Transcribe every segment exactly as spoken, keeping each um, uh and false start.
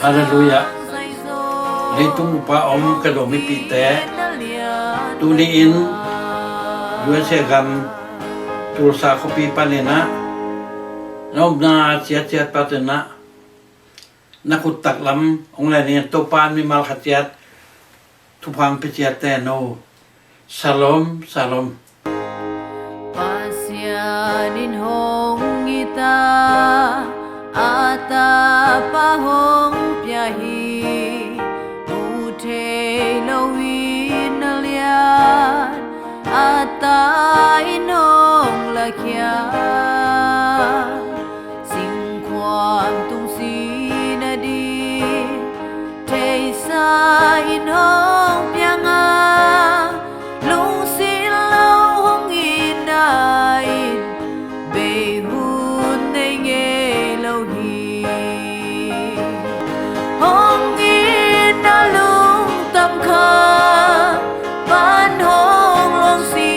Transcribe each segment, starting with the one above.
Halleluiah. Leitung bupa om ka Zomipihte, tuni-in U S A gam Tulsa khuapi paninah na omna ciatciat patinah na khut taklam hong lenin Topan mimal khat ciat thupha pia ciat ten o. Shalom, shalom. Pasian in hong it a, a tapa hong pia hi. Mu thei lo in a lian, a ta in hong lakhia. Singkhuam tung si nading theisa in hong piang a, lungsin lo hong itna in bei hun nei ngei lo hi. Hong itna lungtam kha pan hong lon si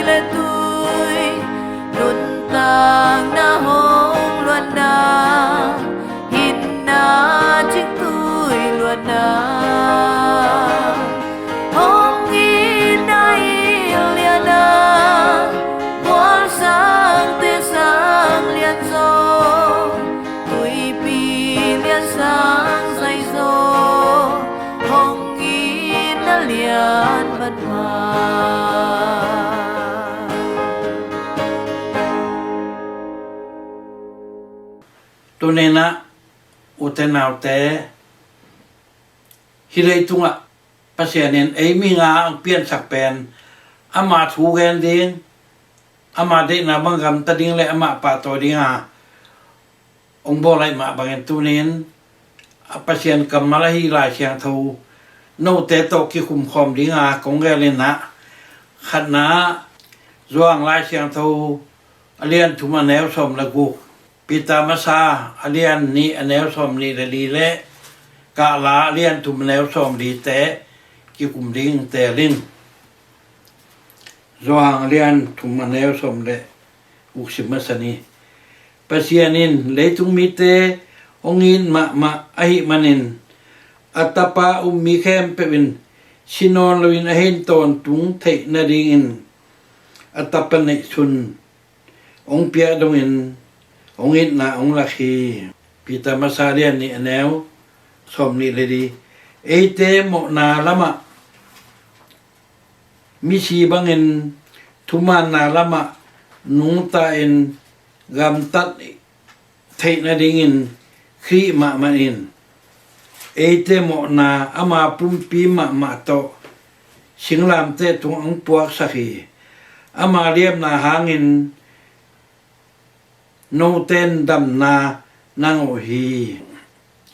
le tui, nuntakna hong luanna, hinna cingtui luanna. Hong itna i liana, mualsangte sang lian zo, tuipi lian sang zai zo, hong itna lian matmah. Tuninah ute naute, hih leitungah Pasian in ei mi nga ang piansak pen ama thu gen ding, ama deihna bang gamta ding le ama pahtawi dinga hong bawl ahih mah bangin tunin a Pasian kammal ahi Lai Siangtho note tawh kikhumkhawm dinga kong gelinah khatna Johan Lai Siangtho a lian thum a neu sawm le guk, Peter masa a lian nih a neu sawm nih le li le Kahla a lian thum a neu sawm li te kikum ding teel in. Johan a lian thum a neu sawm le guk sim masa ni. Pasian in leitung mite hong it mahmah ahih manin a tapa um mi khempeuh in si nawn loin a hin tawntung theih nadingin a tapa neihsun hong piak dongin hong itna hong lak hi. Peter masa lian nih a neu sawm nih le li. Eite mawhna lamah misi bangin thumaanna lamah nungta in gamtat theih nadingin Khrih mahmah in eite mawhna ama pumpi mahmah tawh singlamteh tungah hong puaksak hi. Ama liamna hangin note in damna nang uh hi.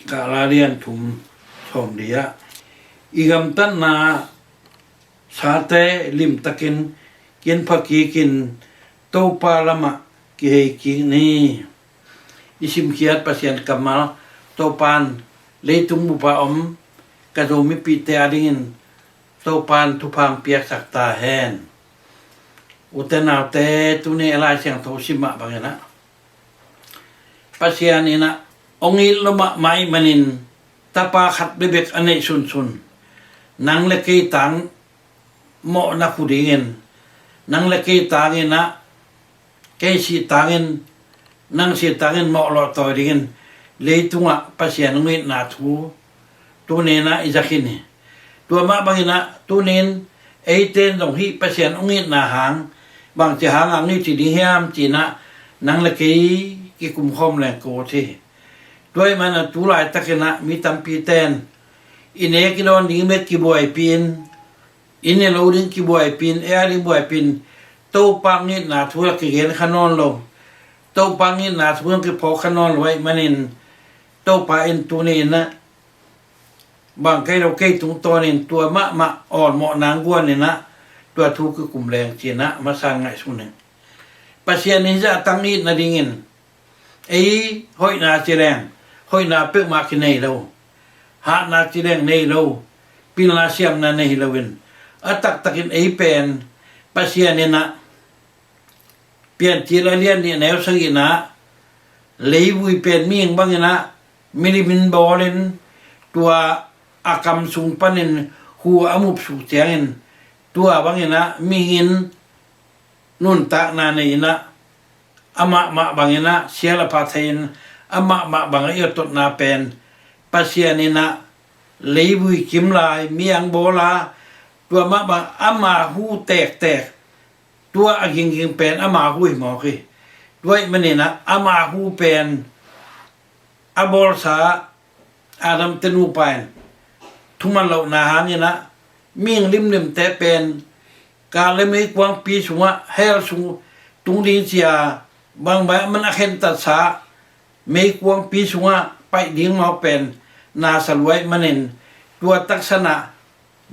Kahla lian thum sawm li ah i gamtatna sate limtakin kinpha kikin Topa lamah kihei kik ni. I simkhiat Pasian kammal Topan leitung bupa om ka Zomipihte adingin Topan thupha piaksak ta hen. Ute naute, tuni a Lai Siangtho sim mah banginah Pasian inah hong it lo mahmah ih manin tapa khat bekbek a neih sunsun nang le kei tang mawhna khu dingin, nang le kei tanginah kei sih tangin, nang sih tangin mawh lawhtawi dingin leitungah Pasian hong itna thu tuninah i zakhin hi. Tua mah banginah tunin eite in zong hih Pasian hong itna hang bangci hangah hong it ding hiam cinah nang le kei kikumkhawm leng ko ci. Tua ih manah tu laitakinah mi tampite in i nek i dawn ding bek kibuaipi in, i ne lo ding kibuaipi in, ei a ding buaipi in, Topa hong itna thu la kigen kha nawn lo, Topa hong itna thu la kiphawk kha nawn lo ahih manin Topa in tuni inah bang kei lo kei tungtawnin tua mahmah awlmawh nang guaninah tua thu kikum leng cinah masa ngaihsun in. Pasian in zahtang itna dingin ei hoihna ci leng hoihna peuhmah kinei lo, hatna ci leng nei lo, pilna siamna nei loin a taktakin ei pen Pasian inah Piancil a lian nih a neu sagihna ah leivui pen mihing banginah milim in bawlin tua a kam sung panin hu a mupsuk ciangin, tua bangin ah mihing in nuntakna nei in ah, amah mah bangin ah sial a pha thei in, amah mah bangin a i ototna pen Pasian in ah leivui kim lai mi ang bawl a, tua mah bang ama hu tektek, tua a gingging pen ama hu hi mawk hi. Tua ahih manin ah ama hu pen a bawlsa Adam te nupa in thuman lohna hangin ah mihing limlimte pen kal le meikuangpi sungah, hell sung tung ding ci a, bangbang a man a khentatsa meikuangpi sungah paih ding mawk pen na sa lua ahih manin, tua taksan ah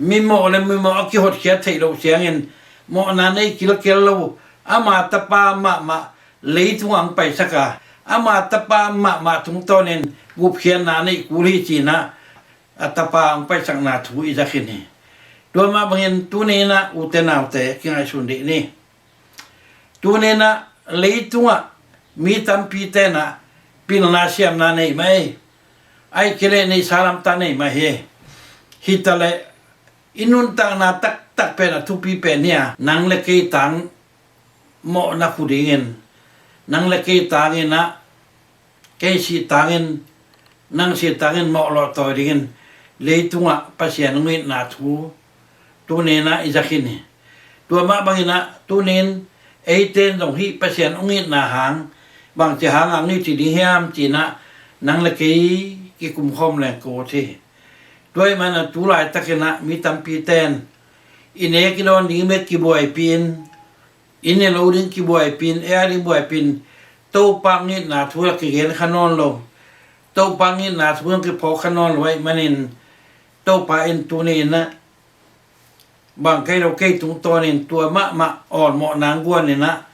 mimawh le mimawh a kihotkhiat theih loh ciangin, mawhna nei kilkel lo ama tapa mahmah leitungah ang paisak a, ama tapa mahmah tungtawnin gupkhiatna neih kul hi ci-in ah, a tapa ang paisakna thu i za khin hi. Tua mah bangin tuni in ah ute naute kingaihsun dih ni. Tuni in ah leitungah mi tampi ten ah pilna siamna nei mah ei. Ahih kei leh neihsa lamtak nei mah hi. Hi ta leh i nuntakna taktak pen a thupi pen hi a, nang le kei tang mawhna khu dingin, nang le kei tangin ah, kei sih tangin, nang sih tangin mawh lawhtawi dingin leitungah Pasian hong itna thu tuni in ah i za khin hi. Tua mah bangin ah tuni in eite in zong hih Pasian hong itna hang bangci hang ang i ci ding hiam ci-in ah nang le kei kikumkhawm leng ka ut hi. Tua ahih manin ah tu laitakin ah mi tampi ten i nek i dawn ding bek kibuaipih in, i ne lo ding kibuaipih in, ei a ding buaipih in, Topa hong itna thu a kigen kha nawn lo, Topa hong itna thu a kiphawk kha nawn lo ahih manin, Topa in tuni in ah bang kei lo kei tungtawnin tua mahmah awlmawhna hong guan in ah,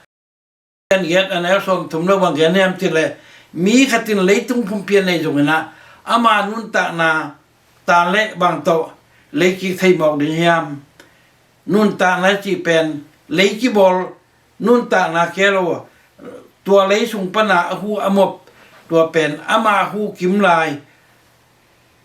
Korin giat a neu sawmthum lo bang gen hiam cih leh, mi khat in leitung pumpi a nei zongin ah ama nuntakna tan le bang tawh leikik thei mawk ding hiam? Nuntakna cih pen lei kibawl nuntakna kei lo, tua lei sung pana a hu a mop, tua pen ama hu kim lai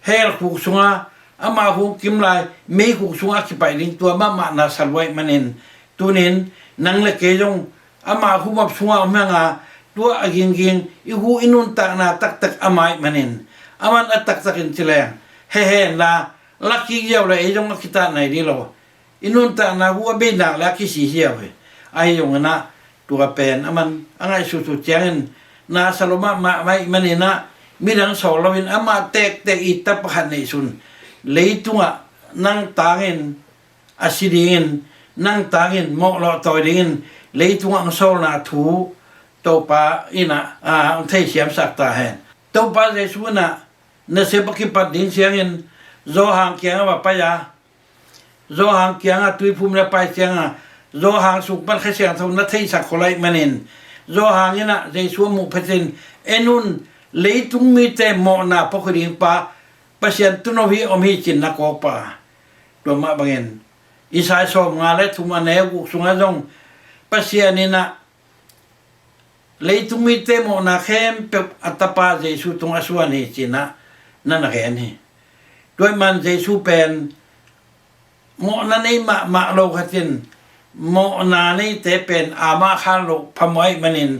hell khuk sunga, ama hu kim lai mei khuk sunga a kipaih ding, tua mahmah na sa lua ahih manin, tunin nang le kei zong ama hu mop sunga om hi hang a, tua a gingging i hu i nuntakna taktak ama ahih manin, aman a taktakin ci leng hehe hen la, la kik ziau le ei zong a kitat nai ding lo. I nuntakna hu a bei nak le a kisi ziau hi. Ahi zongin ah tua pen aman a ngaihsutsut ciangin na sa lua mahmah ahih manin ah midang sawl loin amah tektek it ta pakhat neihsun, leitungah nang tangin a si dingin, nang tangin mawh lawhtawi dingin leitungah hong sawlna thu Topa in ah, a, hong theisiamsak ta hen. Topa Jesuh in ah nasep a kipat ding ciangin Johan kiangah va pai a, Johan kiangah tuiphum le pai ciangah, Johan sung pan Kha Siangtho na theihsak khol ahih manin, Johan in ah Jesuh a muh phetin, en un, leitung mite mawhna pua kho ding pa, Pasian tuuno hi om hi ci-in na kawk pah a. Tua mah bangin Isai sawmnga le thum a neu guk sungah zong Pasian in ah leitung mite mawhna khempeuh a tapa Jesuh tungah a suan hi ci-in ah na na gen hi. Tua ahih man Jesuh pen mawhna nei mahmah lo khat in, mawhna neite pen amah khan loh phamawh ahih manin,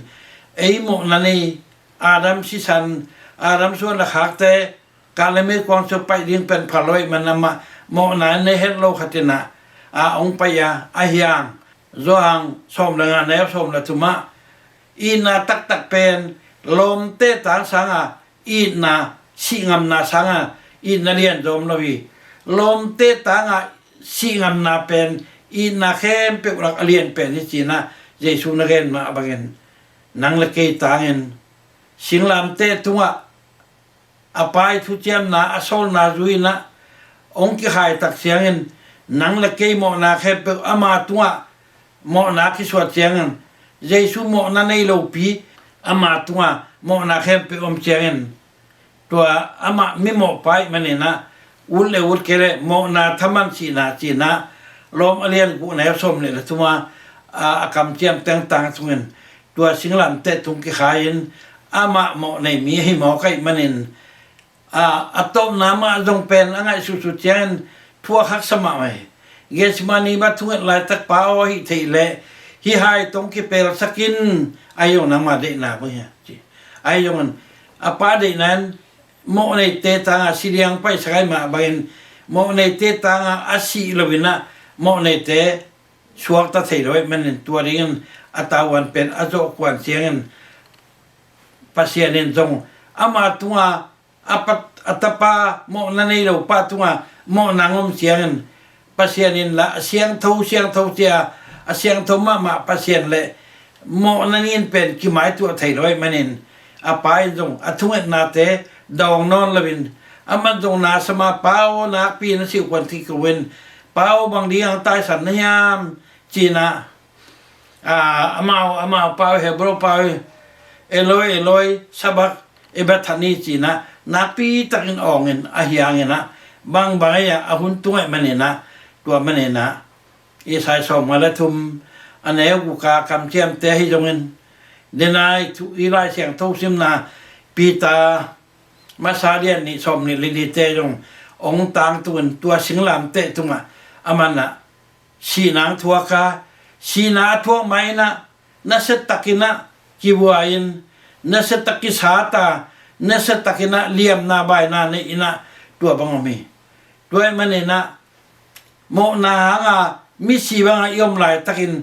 ei mawhna nei, Adam sisan, Adam suan a khakte, kal le meikuang sung paih ding pen phal lo ahih man amah mawhna nei het lo khat in ah, a hong pai a, ahi hang Johan sawm le nga neu sawm le thum ah, itna taktak pen lawmte tang sangah itna, sihngamna sangah itna lian zong om lo hi. Lawmte tangah sihngamna pen itna khempeuh lak a lian pen hi ci-in ah Jesuh na gen mah bangin, nang le kei tangin singlamteh tungah a Pa i thuciamna a sawlna zui-in ah hong kikhai tak ciangin, nang le kei mawhna khempeuh ama tungah mawhna kisuat ciangin, Jesuh mawhna nei lopi ama tungah mawhna khempeuh om ciangin, tua amah mimawhpa ahih manin ah, ut le ut kei le mawhna thaman sihna ci-in ah Rom a lian guk neu sawm le le thum a, a, a kamciam tengtang sungin, tua singlamteh tung kikhai-in amah mawh nei mi ahi mawk ahih manin, a, a tawpna mah zong pen a ngaihsutsut ciangin thu a haksa mahmah hi. Gethsemane mah thunget laitak, Pa aw, ahih theih leh hih hai tawh hong kipelsak in, ahi zong nangmah deihna bang hi a ci. Ahi zongin a Pa deihna in mawhneite tanga si ding a paisak ahih mah bangin mawhneite tanga a sih loin ah mawhneite suakta thei lo ahih manin tua dingin a tavuan pen a zawh kuan ciangin Pasian in zong ama tunga a, a tapa mawhna nei lo pa tunga mawhna hong om ciangin Pasian in lah a siangtho, siangtho cia a siangtho mahmah Pasian le mawhna nin pen kimaituah thei lo ahih manin a Pa in zong a thungetnate dawng nawn loin, aman zong na sam a, Pa aw, nakpi na sih uh kuan, ci ko in, Pa aw, bang ding a taisan na hiam, ci-in ah, a, amau, amau pau, Hebrew pau, Eloi, Eloi, sabak ebethani, ci-in ah nakpi takin awngin a hiangin ah bangbang ei a hun tung ahih manin ah, tua manin ah Isai sawmnga le thum a neu guk a kamciamte ahi zongin, denai thu i Lai Siangtho simna Peter masa lian nih sawmnih le nihte zong hong tangtungin tua singlamteh tungah aman ah sihna hong thuak a, sihna a thuak ma-in ah nasiatakin ah kivua in, nasiatak kisat a, nasiatakin ah liamna baina nei in ah tua bang om hi. Tua ahih manin ah mawhna hanga misi banga i om laitakin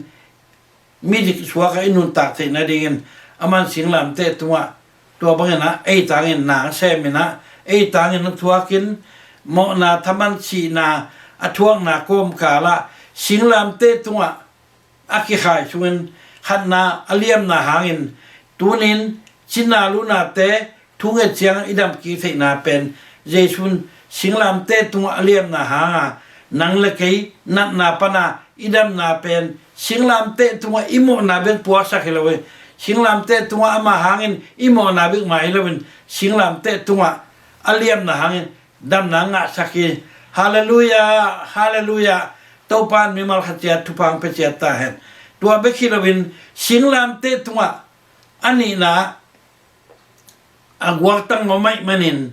midik suaka i nuntak theih nadingin aman singlamteh tungah tua bangin ah ei tangin na semin ah ei tangin a thuakin, mawhna thaman sihna a thuakna kawmkalah singlamteh tungah a kikhai sungin khatna a liamna hangin tunin cina lunate thunget ciang i damkik theihna pen Jesu'n singlamteh tungah a liamna hanga nang le kei natna pana i damna pen singlamteh tungah i mawhna bek puaksak hi lo hi. Singlamteh tungah ama hangin i mawhna bek mah hi loin singlamteh tungah a liamna hangin damna ngahsak hi. Halleluiah, halleluiah. Topa'n mimal khat ciat thupha hong pia ciat ta hen. Tua bek hi loin singlamteh tungah a nihna a guaktang om ahih manin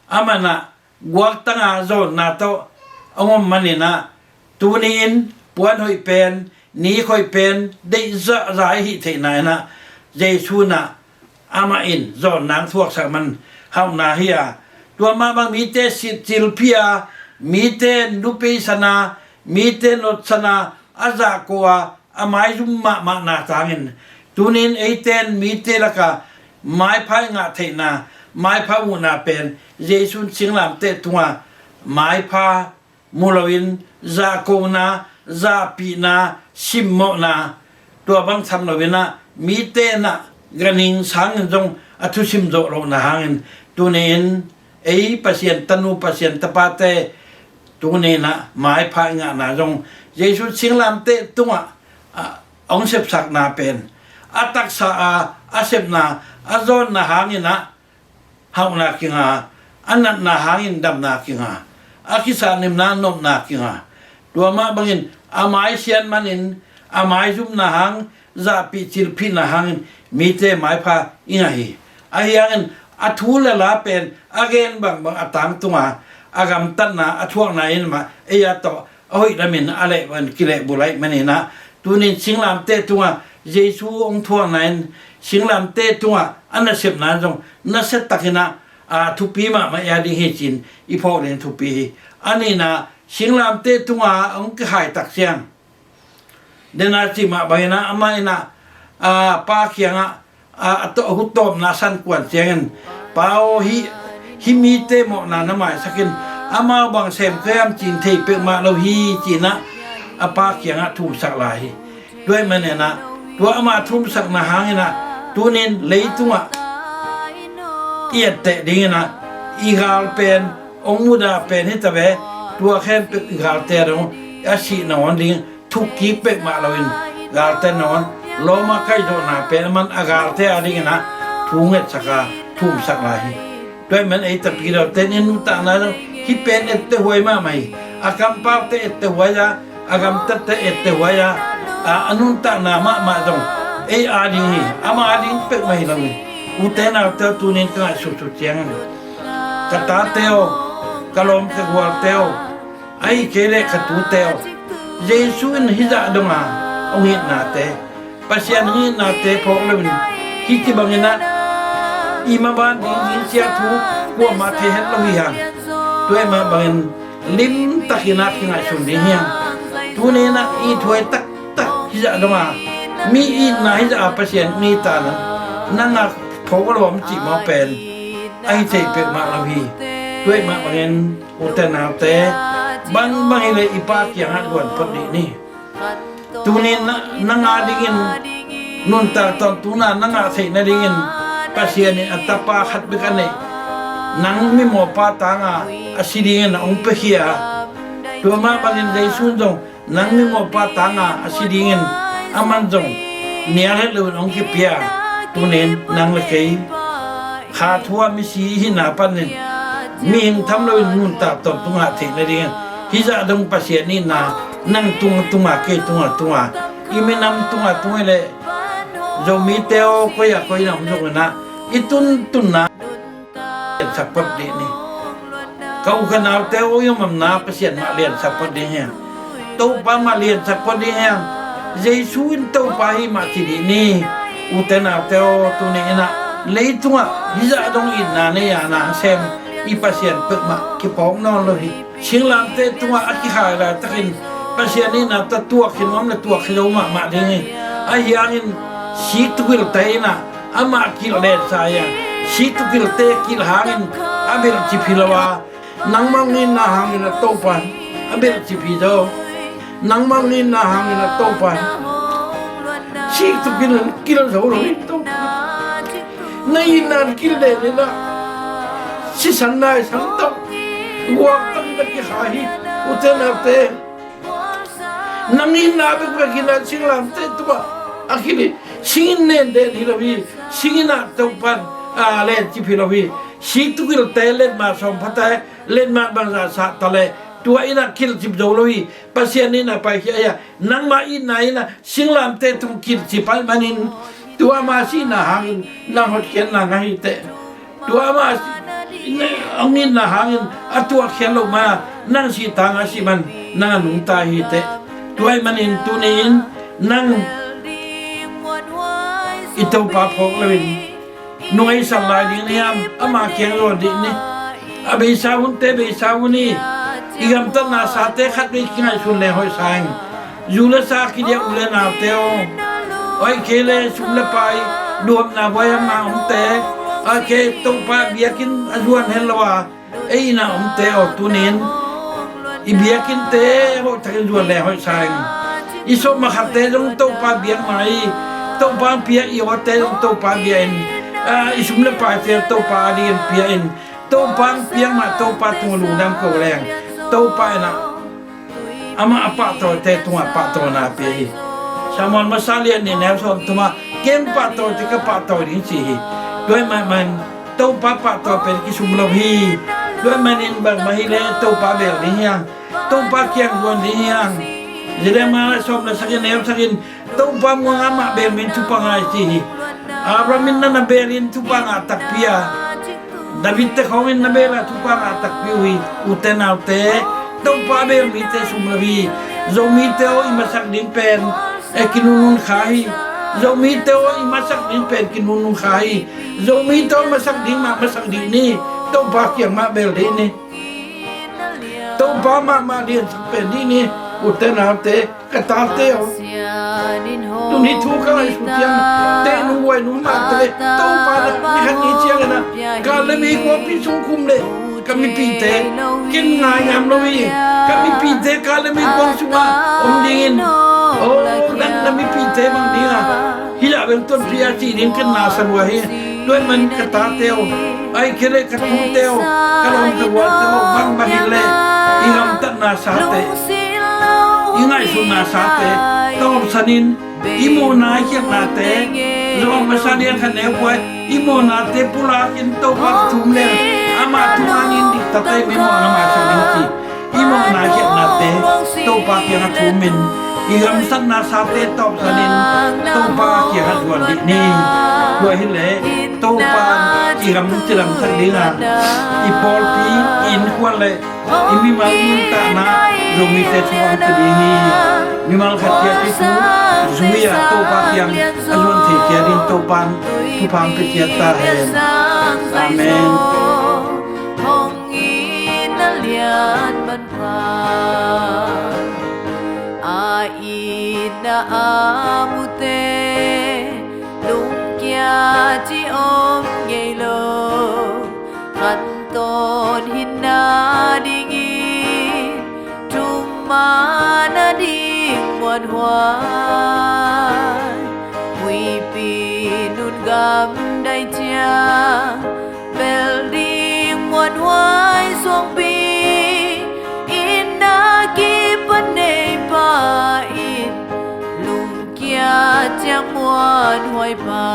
aman ah guaktanga zawnna tawh hong om manin ah tuni-in puan hoih pen, nik hoih pen deih zahzah i hih theihna in ah Jesu'n ah amah in zawnna hong thuaksak man hauhna hi a, tua mah bang mite sitcilpih a, mite nupeisan a, mite notsan a, a zahko a, a maizum mahmahna tangin tunin eite'n mite laka maipha i ngah theihna, maipha muhna pen Jesu'n singlamteh tunga maipha mu loin zahkona, zahpihna, simmawhna, tua bang tham loin ah mite in ah ganhing sangin zong a thusim zawh lohna hangin tuni-in ei Pasian tanu, Pasian tapate tuni-in ah maipha i ngahna zong Jesu'n singlamteh tungah a hong sepsakna pen a taksa a a sepna a zawnna hangin ah hauhna kinga, a natna hangin damna kinga, a kisatnimna nopna kinga. Tua mah bangin a maisiat manin a maizumna hang zahpih cilphihna hangin mite maipha i ngah hi. Ahi hangin a thu le la pen a gen bangbang a tangtunga a gamtatna a thuakna in mah ei a tawh a hoih lamin a lehbulh, kilehbulh ahih manin ah tunin singlamteh tungah Jesu hong thuakna in singlamteh tungah a nasepna in zong nasiatakin ah a thupi mahmah i a ding hi ci-in i phawk ding thupi hi. A nihna, singlamteh tungah hong kihaitak ciang dena cih mah bangin ah amah in ah a pa kiangah a, a tawh a hutawpna a san kuan ciangin, Pa aw, hih, hih mite mawhna na maisak in, amau bang sem ka hiam ci-in thei peuhmah lo hi, ci-in ah a pa kiangah thumsak lai hi. Tua ahih manin ah tua amah thumsakna hangin ah tunin leitungah i etteh dingin ah i gal pen hong mudah pen hi ta ve. Tua khempeuh i galte a dong a sih nawn ding thukkik peuhmah loin galte nawn, Roma kaihzawhna pen a man a galte a dingin ah thu ngetsak a thumsak lai hi. Tua ahih man ei tapidaute in i nuntakna zong hih pen ettehuai mahmah hi. A kampaute ettehuai a, a gamtatte ettehuai a, a, a nuntakna mahmah zong ei a ding hi. Ama a ding peuhmah hi lo hi. Ute naute, tunin ka ngaihsutsut ciangin Ka tate aw, ka lawm ka gualte aw, ahih kei leh ka tute aw, Jesu in hizah donga hong itnate, Pasian hong itnate phawk loin hih kibanginah i maban ding dingsia thu kuamah thei het lo hi hang. Tua ahih mah bangin limtakinah kingaihsun ding hi hang. Tuninah ithuai taktak hizah donga mi itna hizah a Pasian mi tanah nangah phawk a lawm cih mawk pen ahi thei peuhmah lo hi. Tua ahih mah bangin ute naute, bangbang hileh i Pa kiangah luan phot dih ni. Tunin na, nang a dingin nuntak tawntungna na ngah theih nadingin Pasian in a tapa khat bek a neih nang mimawpa tanga a si dingin a hong piakhia. Tua mah bangin Jesu in zong nang mimawpa tanga a si dingin aman zong nial het loin hong kipia. Tunin nang le kei kha thu-ah misi i hihna panin mihing tham loin nuntak tawntung ngah theih nadingin hizah dong Pasian itna nang tung tunga, kei tunga tunga, i minam tunga tung hileh Zomite aw, koi-ah koi na om zonginah i tuntunna liansak phot dih ni. Ka u ka naute aw, i omamna Pasian mah liansak phot ding hi hang. Topa mah liansak phot ding hi hang. Jesu in Topa hi mah ci dih ni. Ute naute aw, tuni innah leitungah hizah dong itna nei a na sem i Pasian peuhmah kiphawk nawn lo hi. Singlamteh tungah a kikhai laitakin Pasian itna tawh tuakkhin om le tuakkhin zo mahmah ding hi. Ahi hangin sik tukilte innah amah kilh lensa hi a, sik tukilte kilh hangin a belhcip hi lo a, nangmah hong itna hangin a Topa in a belhcip hi zaw. Nangmah hong itna hangin a Topa in sik tukilh kilh zo lo hi Topa. Na itna kilh den innah sisan naisan tawh guak takin a kikhai hi. Ute naute, nang itna bekbek innah singlamteh tungah a kilh hi. Singin nen den hi lo hi. Singin ah Topa in a lencip hi lo hi. Sik tukilte letmah sawm phate, letmah bangzah sah taleh tua innah kilhcip zo lo hi. Pasian itna paikhia hi a, nangmah itna innah singlamteh tung kilhcip ahih manin tua ama sihna hangin nang hotkhiatna ngah hi teh. Tua ama hong itna hangin a tuakkhiat loh mana nang sih tanga a sih man nang a nungta hi teh. Tua ahih manin tuni-in nang i Topa phawk loin nung ei sal lai ding na hiam, ama kiang zawn dih ni. A beisa hunte beisa hun hi. I gamtatna sate khatvei kingaihsun le hoih sa ing. Zu le sa kidiah u le naute aw, ahih kei le sum le pai duhamna buaihamna omte, a kei Topa biakinn a zuan hen lo a ei inn a omte aw, tunin i biakinnte hoihtakin zuan le hoih sa ing. I sawm a khatte zong Topa biakna hi. Topa pia i awte zong Topa bia in, a, i sum le paite Topa a dingin pia in. Topa piak mah Topa tung lungdam ko leng Topa in ah amah a pahtawite tungah pahtawina pia hi. Samuel masa lian nih neu sawm thumah kei pahtawi teh ka pahtawi ding ci hi. Tua ahih manin Topa pahtawi pen kisum lo hi. Tua ahih manin bangmah hileh Topa bel ding hi hang. Topa kiang zuan ding hi hang. Jeremiah sawm le sagih neu sagih in Topa muang amah bel mi in thupha ngah hi ci hi. Abraham in na na bel in thupha ngah takpi a, David te khawng in na bel a thupha ngah takpi uh hi. Ute naute, Topa bel mite sum lo hi. Zomite aw, i masak ding pen e kinunnun kha hi. Zomite aw, i masak ding pen kinunnun kha hi. Zomite aw, masak ding mah masak dih ni. Topa kiang mah bel dih ni. Topa mahmah liansak pen dih ni. Ute naute, ka tate aw, tuni thu ka ngaihsut ciang tehnung vuainung mah tale Topa na ni khat ni ciangin ah ka le meikuangpi sung khum le ka mipite ken ngai ngam lo hi. Ka mipite ka le meikuang sungah om dingin, aw, nang na mipite bang dingah hih dah beng tonpih a cih ding ken na sa lua hi. Tua ahih man ka tate aw, ahih kei leh ka tute aw, ka lawm ka gualte aw, bangmah hileh i gamtatna sate, i ngaihsutna sate tawpsanin i muhna i khiatnate, Rom masa lian khat neu kua, i muhnate pulakin Topa ka thum leng amah thu hangin diktat ei mi muhna masa ding ci. I mawhna khiatnate Topa kiangah thumin, i gamsatna sate tawpsanin Topa kiangah zuan dih ni. Tua hileh Topa in i gam cilam thak dingin i pawlpi, i innkuan le i mimal nuntakna Zomite thupha pia ding hi. Mimal khat ciat i thu zui-a Topa kiang a zuan thei ciat ding Topa in thupha pia ciat ta hen. Amen. Hong in a lian manpha, a in a amute lungkia ci om ngei lo. Khantawn hinna dingin thumna ding muanhuai, huipi nun gam dai ciang bel ding muanhuai suangpi, inn a kipan nei pa in lungkia ciang muanhuai pa.